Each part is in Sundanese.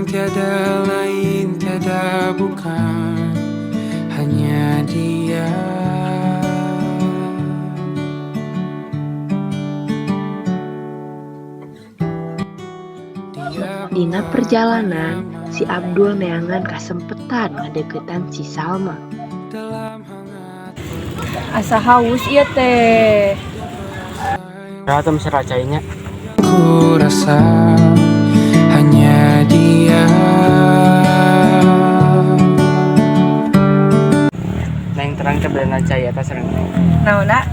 Tiada lain, tiada bukan, hanya dia. Dia Dina bukan perjalanan, si namanya Abdul neangan kasempetan ngadeukeutan si Salma. Dalam hangat Asa haus ieu teh. Rata mesra cainya. ku rasa hanya dia. Neng terang teh beunang cai eta sareng neng. Naonna?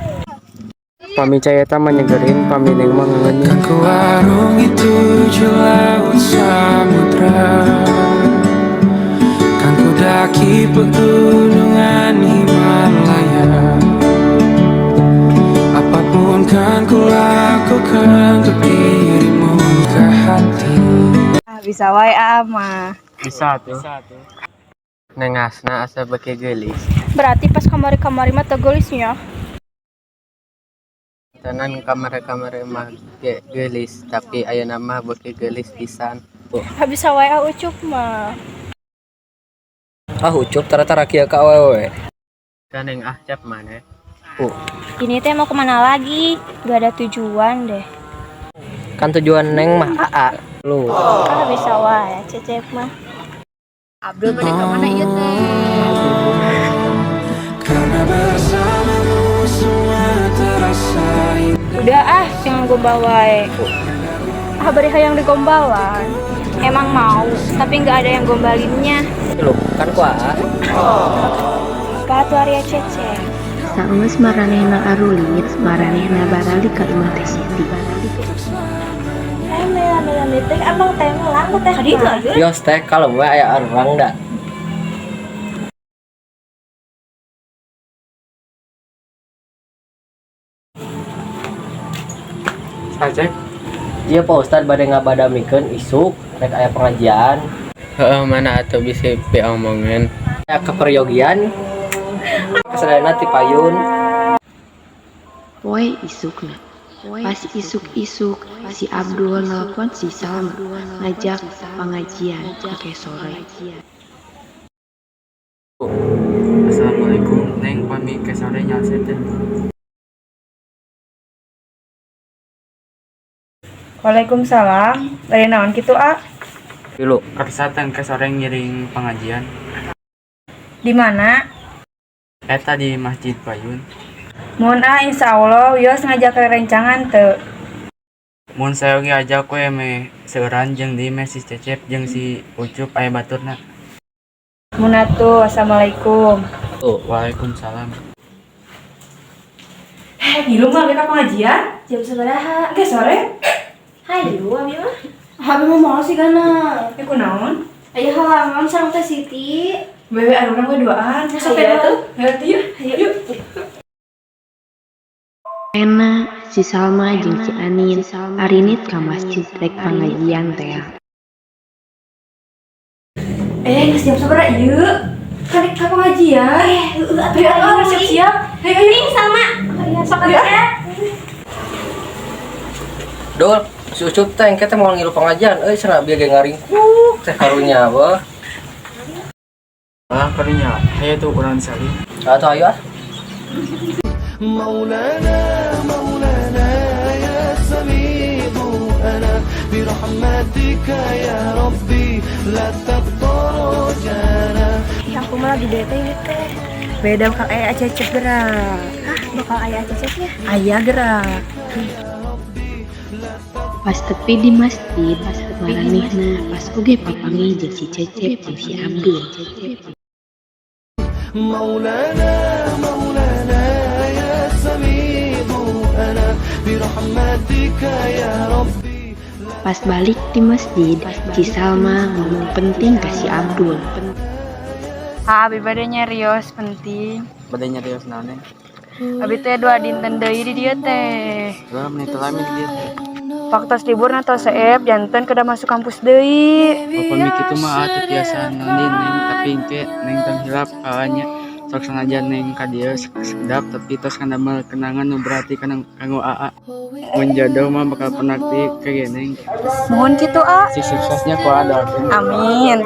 Pami cai eta mah nyegerin, pami neng mah ngeungeun. Kan ku arungi tujuh laut samudra, kan ku daki pegunungan Himalaya. Apapun kan ku lakukan untuk dirimu ke hati. Ah, bisa wae ah mah. Bisa tuh. Neng Asna asa beuki geulis. Berarti pas kamari-kamari mah teu geulisnya. Tenan kamari-kamari mah ge geulis, tapi ayeuna mah beuki geulis pisan. Ah, bisa wae ah Ucup mah. Ah, Ucup tara-tara kieu ka awewe. Kan neng ah cap maneh. Ini teh mau kemana lagi? Gak ada tujuan deh. Kan tujuan neng mah AA lu. Ah, bisa wae Cecep mah. Abdul bade ka mana ieu teh? Karena bersamamu semua terasa indah. Udah ah, jangan gombal wae. Ah, bari hayang digombalan. Emang mau, tapi nggak ada yang gombalinnya. Lu kan ku AA. Apa tuh Arya Cecep? Saenggeus maranehna arulit, maranehna baralik ka imah Teh Siti. Eh, mela-mela teh abang teh melang teh. Tadi itu aja. Yos teh kalau we aya arurang da. Sajek. Ieu Pak Ustad bade ngabadamikeun isuk rek aya pengajian. Heeh, mana atuh bisi piomongeun. Aya keperyogian. Kasadayana ti payun. Poe isukna. Pas isuk-isuk, si Abdul nelpon si Salma ngajak pengajian ke sore. Assalamualaikum, Neng, pami ke sore nyalse teh. Waalaikumsalam. Bade naon kitu ah? Lu Kersa teh ke sore ngiring pengajian. Di mana? Eta di Masjid Payun. Mun ah, insyaallah wios ngajak rerencangan teu. Mun sayogi ajak we meh seueuran jeung di meh si Cecep jeung si Ucup aya baturna. Mun atuh, assalamualaikum. Tuh. Waalaikumsalam. Eh, ngilu mah ka pengajian? Jam sabaraha? Engke sore? Hayu, abi mah. Abi mah mau sih gana. Eh, kunaon? Ayo halangan sareng Teh Siti. Wewe arurang we duaan. Sok Hayu. atuh. Hayu atuh yuk. Yuk. Ena, si Salma jeung si Anin arinit ka masjid rek pangajian teh. Eh, geus jam sabaraha ieu? Kan ka pengajian. Eh, heueuh atuh Ayo, ayo ayo siap-siap. Ayo, ayo. Ini sama. Sok Ayo. ya. Dul, si Ucup teh engke teh moal ngilu pengajian euy cenah bieu ge ngaringkuk teh karunya beuh. Ah, karunya. Hayu tuh urang salin. Atuh ayo ah. مولانا مولانا يا سميع أنا برحمتك يا ربي لا تقطع رجانا. Ya, aku mah lagi bete ini teh. Beda bakal aya Cecep gerak. Hah, bakal aya Cecepnya? Aya gerak. Pas tepi di masjid, maranehna pas oge papanggih jeung si Cecep jeung si Abdul. مولانا مولانا يا سميع أنا برحمتك يا ربي. Pas balik di masjid, si Salma ngomong penting ka si Abdul. Ah, abi bade nyarios penting. Bade nyarios naon, Neng? Abi teh 2 dinten deui di dieu teh. Lah, menit lami di dieu teh. Waktu libur tos seep janten kedah masuk kampus deui. Upami kitu mah atuh tiasa nandi Neng, tapi engke Neng tong hilap nya sok sanajan Neng ka dieu sekedap tapi tos ngadamel kenangan nu berarti kana kanggo AA. Mun jodoh mah bakal pendak deui ka Neng. Muhun kitu, A. Sing suksesnya ku Aa doakeun. Amin.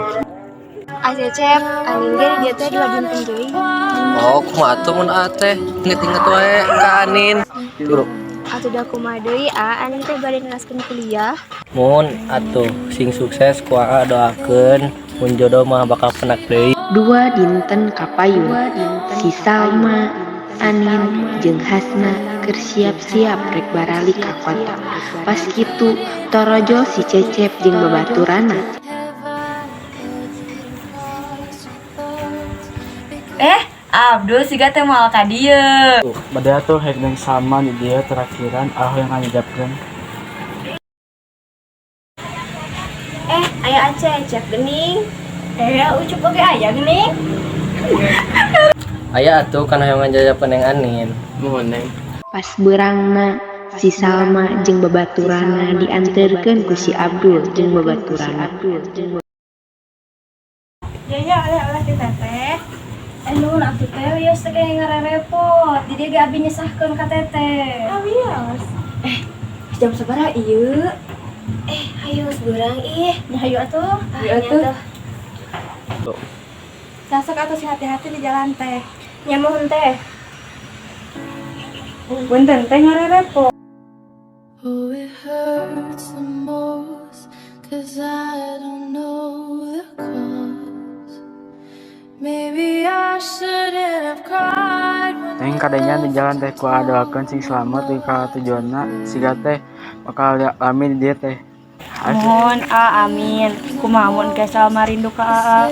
Ah Cecep, Anin ge dia teh dua dinten deui. Oh, kumaha atuh mun Aa teh inget-inget wae ka Anin. Turu. Atuh da kumaha deui, A, Anin teh bade neraskeun kuliah. Mun atuh sing sukses ku Aa doakeun, mun jodoh mah bakal pendak deui. Dua dinten kapayun, si Salma, Anin, jeung Hasna keur siap-siap rek baralik ka kota. Pas kitu torojol si Cecep jeung babaturanna. Eh, Abdul siga teh moal ka dieu. Bade atuh rek Neng Salma di dieu terakhiran ah yang ngajajabkeun. Eh, aya Acecep geuning. Eh, Ucup oge aya geuning. Aya atuh kan hayang ngajajapan Neng Anin. Muhun, Neng. Pas beurangna si Salma jeung babaturanna dianterkeun ku si Abdul jeung babaturanna. Ya ya, oleh-oleh ti Teteh. Eh, nuhun atuh teh, wios teh kayak ngarerepot. Di dieu ge abi nyesahkeun ka Teteh. Ah, wios. Eh, jam sabaraha ieu? Eh, hayu beurang ih. Ya hayu atuh. Hayu atuh. Sok atuh sing hati-hati di jalan teh. Nya muhun teh. Punten teh ngarerepot. Oh, it hurts the most 'cause I don't know the cause. Maybe I shouldn't have cried when Neng, kadenya di jalan teh ku Aa doakeun sing selamat di ka tujuanna, siga teh bakal lami di dieu teh. Muhun a, amin. Kumaha mun ke Salma rindu ka Aa?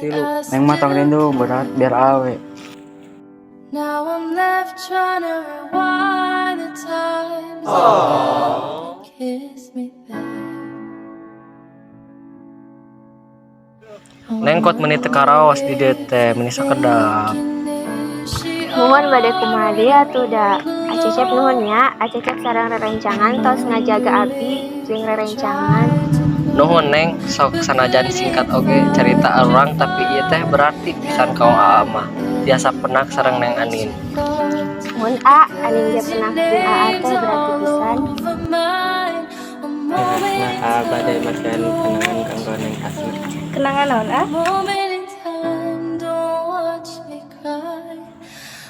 Tilu. Neng mah tong rindu berat, biar awe. Now I'm left trying to rewind the times you kiss me there. Neng kot meuni teu karaos di dieu teh, meuni sakedap. Muhun, bade kumaha deui atuh da. Acecep nuhun nya, Acecep sareng rerencangan tos ngajaga abi jeung rerencangan. Nuhun, Neng, sok sanajan singkat oge cerita urang, tapi ieu teh berarti pisan ka Aa mah. Tiasa pendak sareng Neng Anin. Muhun A, Anin ge pendak jeung Aa teh berarti pisan. Nah, bade masihan kenangan kanggo Neng Hasna. Kenangan naon, ah? Moment in time, don't watch me cry.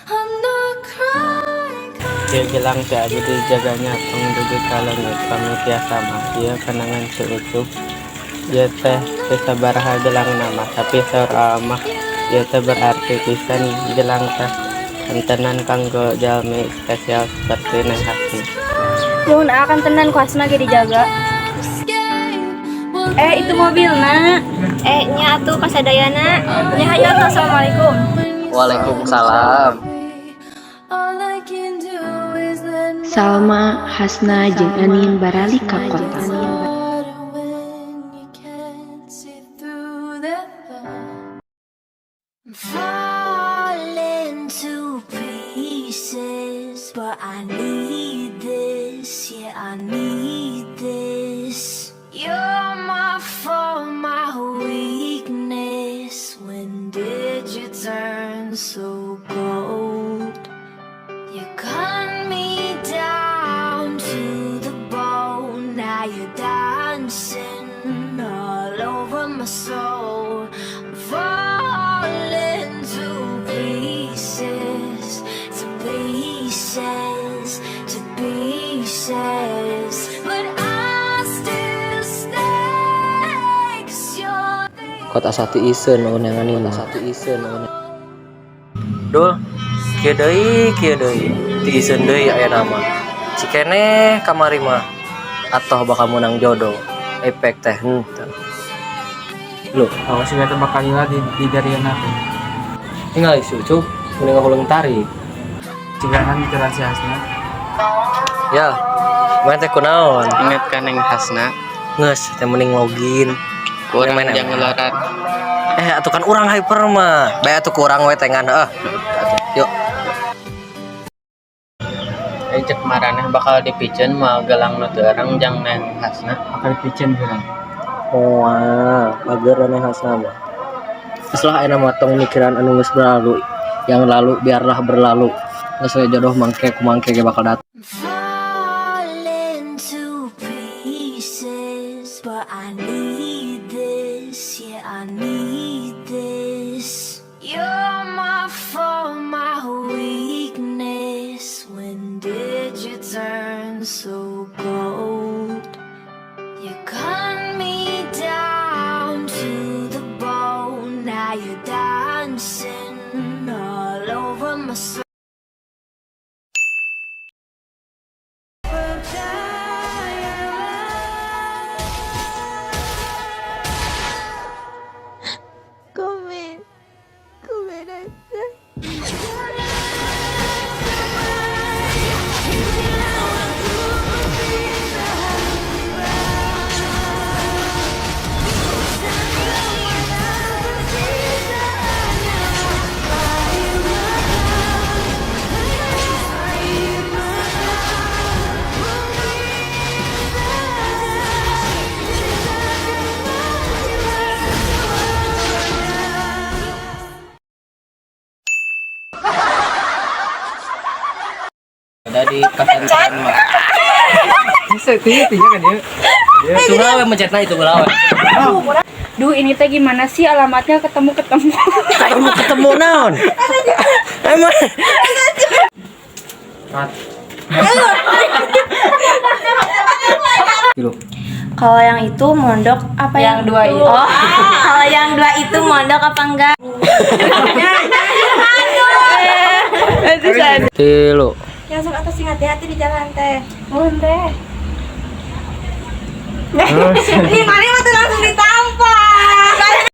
I'm not crying. Ieu gelang teh abi dijaganya, tong dugi ka leungeut pami tiasa mah. Ieu kenangan si Ucup. Ieu teh teu sabaraha gelang mah, tapi saur Aa mah ieu teh berarti pisan. Gelang teh kantenan kanggo jalmi spesial seperti Neng Hasna. Nuhun A, kantenan ku Hasna ge dijaga. Eh, itu mobilna. Eh, nya atuh kasadayana. Nya hayu atuh, assalamualaikum. Waalaikumsalam. All I can do is let Salma, Hasna jeung Anin baralik ka kota. harder when you can't see through the fog. I'm falling to pieces, but I need this, yeah, I need this. You're my fault, my weakness. When did you turn so cold? You cut me down to the bone. Now you're dancing all over my soul. I'm falling to pieces, to pieces, to pieces. But I still stay 'cause you're Kot asa tiiseun Neng Anin, asa tiiseun. Dul, kieu deui, kieu deui. Tiiseun deui aya nama. Cikeneh kamari mah atau bakal menang jodoh. Efek teh henteu. Loh, Oh, siga teh bakal lila di dariana teh. Tinggal si Ucup mending ngahuleng tarik. Cigana mikiran si Hasna. Ya, main teh kunaon? Ingat kan Neng Hasna? Geus, teh mending login. Kurang Main jangan lorat. Eh, atuh kan urang hyper mah. Bae atuh kurang we tengan heuh. Yuk. Eh, cek maraneh bakal dipiceun moal gelang nu teu erang jang Neng Hasna? Bakal dipiceun gelang. Moal, bager Neng Hasna mah. Geus lah, ayeuna mah tong mikiran anu geus berlalu. Yang lalu biarlah berlalu. Geus we, jodoh mangke kumangke ge bakal datang. Falling I need this. You're my fault, my weakness. When did you turn so cold? You cut me down to the bone. Now you're dancing all over my soul. ごめんごめんなさい。 Ada di pesantren mah. Bisa itu kan ya. Itu we mencetna itu we. Duh, ini teh gimana sih alamatnya ketemu-ketemu. Ketemu ketemu naon? Emang Kalau yang itu mondok apa yang, dua itu. Oh, kalau yang dua itu mondok apa enggak? Tilu. Yang sok atas sing hati-hati di jalan teh. Mohon teh. Ini mana